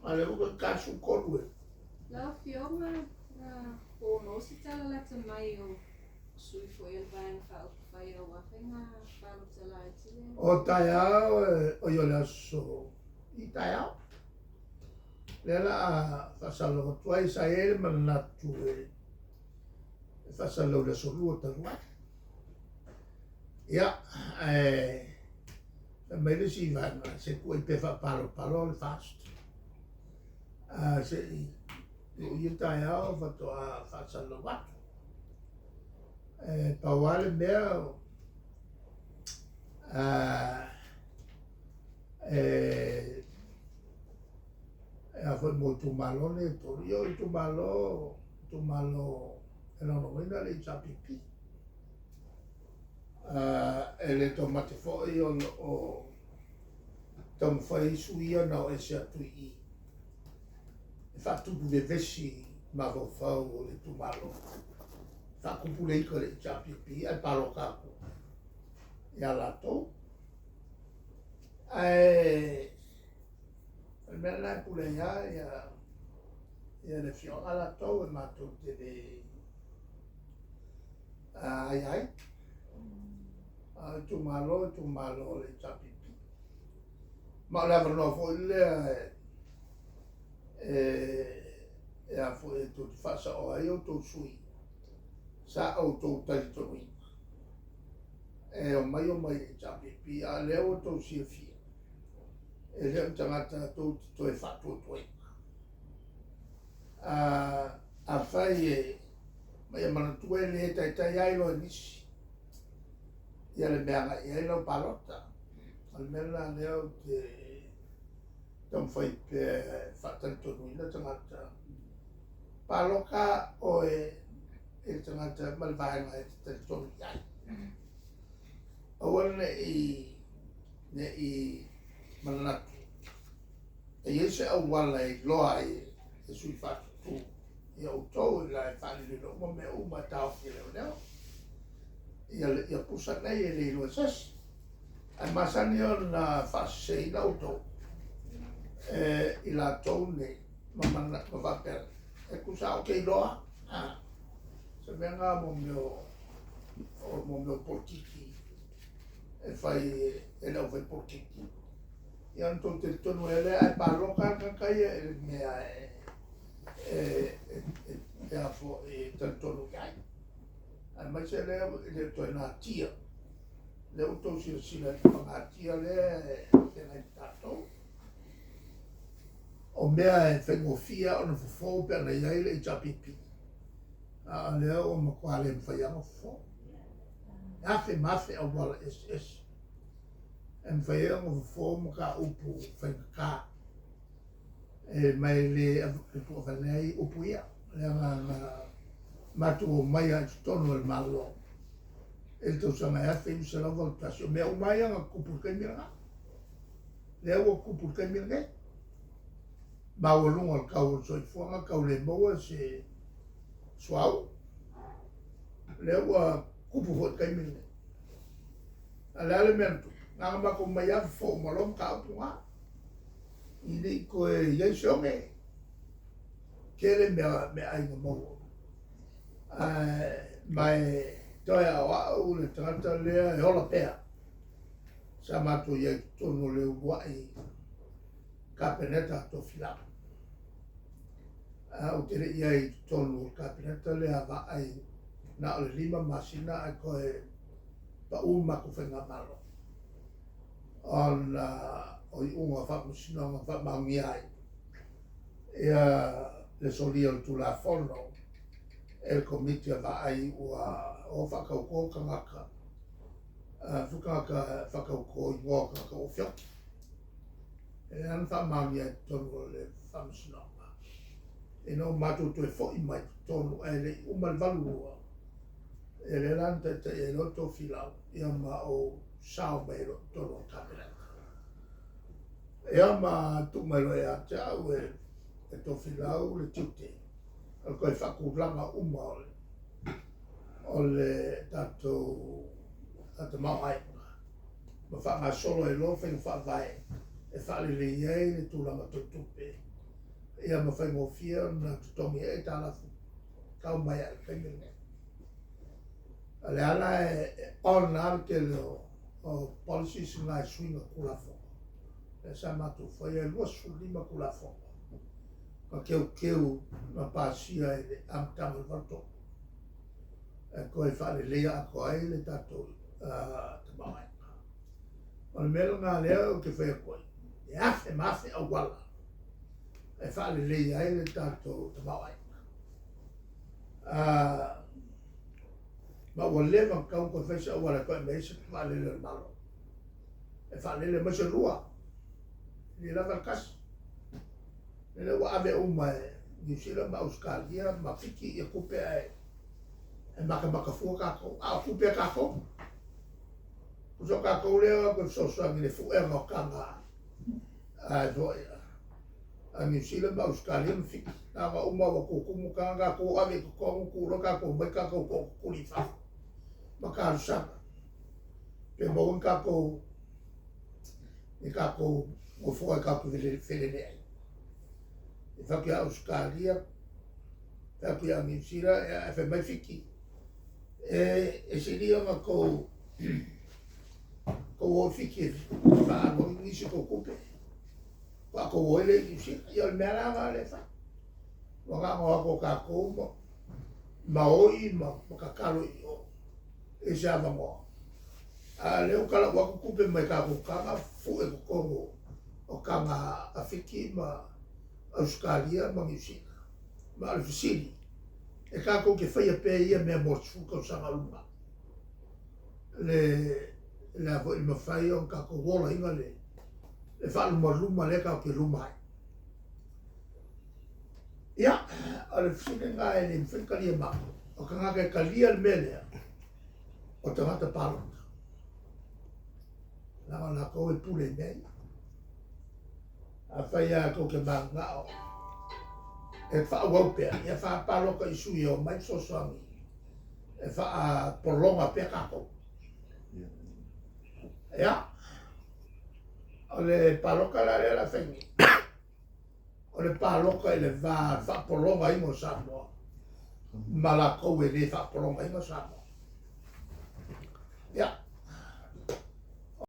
A o lea ua toe 43 e. Lau Afioga, na pono se tala lata mai o sui foi o le Vaega Faaupufai aua faiga palota laiti lea. O taeao oi o le aso i taeao lea la a faasalalau atu ai, sa i ai le manatu e faasalalau i le aso Lua talu ai. Ia, ae fai mai le isi vaega, se tuu ai pea faapalopalo le FAST. Se i tuu ia taeao faatoa faasalalau atu. E pau lava le mea, e a foi mo itumalo nei e tolu, ia o itumalo, itumalo e lagolagoina le HRPP. E le taumate foi o lo o taumafai sui ia na o ese atu i i e faatupu vevesi mafaufau o le itumalo. Faatupu le ika i le HRPP ae paloka atu ia latou. Ae o le mea lena e pule ai lava ia le afioaga latou e matou te le ai ai. A o itumalo, itumalo o le HRPP. Ma o le avanoa foi lea e a foi e tou te faasaoa ai outou sui sa outou talitonuina e omai omai i le HRPP, a o lea ua outou silafia e le o ni tagata tou te toe faatuatuaina. Afai e ma ia manatua e le taitai lava iloa e nisi ia le mea agai i ai lau palota. O le mea lena lea ou te taumafai pea e faatalitonuina tagata. Palota oe i le tagata ma le vaega e te talitonu i ai. Aua ne i manatu e i ai se auala e iloa ai e sui faatutu ia outou i la e faalililo uma mea uma e taofi e leoleo. Ia pusa nei e le iloa e se isi. Ae masani ona faaseseina outou e i latou nei ma ma faapea e tusa ou te iloa. Se mea na mo mea o mo mea o polokiki e fai e le aufai polokiki. Ia ona tou talitonu ai lea, ae paloka lava le tagata ia i le mea e a foi e talitonu i ai. Aemaise lea e le o toe natia. Lea ua outou silasila i le pagatia lea e feagai ma tatou. O mea e faigofie ona fofo pe ana i ai le HRPP, a o lea ua matua le mafai lava ona fofo. E afe ma afe auala eseese e mafai ai ona fofo mataupu faigata e mai le tuuavane ai upu ia, leaga na matou omai lava i totonu o le Malo i le tausaga e 1981. O mea uma ia na tutupu i le taimi lena, lea ua tutupu i le taimi lenei, maualuga o le tau o le soifuaga, tau le maua se suauu, lea ua tupu foi i le taimi lenei. A o le a le mea na tupu? Na ona matou omai lava fofo uma loa mataupu na, i le i toe i ai se oge. Tele meaai na maua. Ae ma e toe a o au le tagata lea e ola pea. Sa matou i ai i totonu o le uluai Kapeneta a Tofilau. Ou te le i ai i totonu o le Kapeneta lea a Vaai na o le 5 masina ae toe pau le matou faigamalo ona o iuga o faamasinoga na faamaonia ai ia le solia o le Tulafono e le Komiti a Vaai ua o faatauto tagata, tagata faatauto igoa o tagata ua feoti. E lea na faamaonia ai i totonu o le faamasinoga. Ina ua matou toe foi mai i totonu ae le i uma le 82, ia lea la na taitai ai loa Tofilau, ia ma ou sao mai ai loa i totonu o le Kapeneta. Ia ma tuu mai loa ia te au e Tofilau le tiute o le toe faatulaga uma o le tatou tamaoaiga ma faagasolo ai loa faiga faavae e faalelei ai le tulaga tau tupe. Ia ma faigofie ona totogi ai aitalafu tau mai ai i le taimi lenei. O le ala e on lava le tele o policies na e suiga Tulafono. Lea sa matou faia e 25 Tulafono na teuteu na pasia i le amataga o le 83 e toe faaleleia atoa ai le tatou tamaoaiga. O le mea lena lea ou te fai atu ai, e afe ma afe auala e faaleleia ai le tatou tamaoaiga. Ma ua leva ona tatau ona toe fai se auala e toe aumai ai se vaalele a le Malo. E faalele mai se lua, e le lava le tasi. Lea ua ave uma e Niu Sila ma Ausetalia ma Fiti ia tupe ae matamata fua tatou, a o tupe a tatou. Tusa o tatou lea e o atu e fesoasoani i le fuega o taga a foi a Niu Sila ma Ausetalia ma Fiti. Na ona uma ua tutumu taga, tatou ave i totonu, tu loa tatou omai tatou tootutuli i fafo ma talosaga pe maua ni tatou ni tatou nofoa e tatou te felelei ai. E fai atu ia Ausetalia, fai atu ia Niu Sila, ae fai mai Fiti, e sili ona tou o i Fiti e faaalu ai nisi o tou tupe, faatoa tou o ai lea i Niu Sila. Ia o le mea la lena lea e fai. Ua na ona o atu o tatou ma oi ma tatalo i o i se avanoa. A o lea ua talau atu tupe mai tatou taga fue i totonu o taga a Fiti ma Ausetalia ma Niu Sila. Ma o le fesili, e tatou te faia pea ia mea mo le 10 tausaga o lumanai? Le le a foi le mafai ona tatou olaina le faalumaluma lea tatou te luma ai. Ia, o le fesili lena e le mafai ona talia e matou. O tagata e talia le mea lea, o tagata palota. Leaga o latou e pule i mea ia. Afai lava tou te mananao e faaauau pea, ia faapalota i sui e omai fesoasoani e faapologa pea tatou. Ia, o le palota la lea o le a fai nei, o le palota i le va o le faapologaina o Samoa ma latou e le faapologaina Samoa. Ia.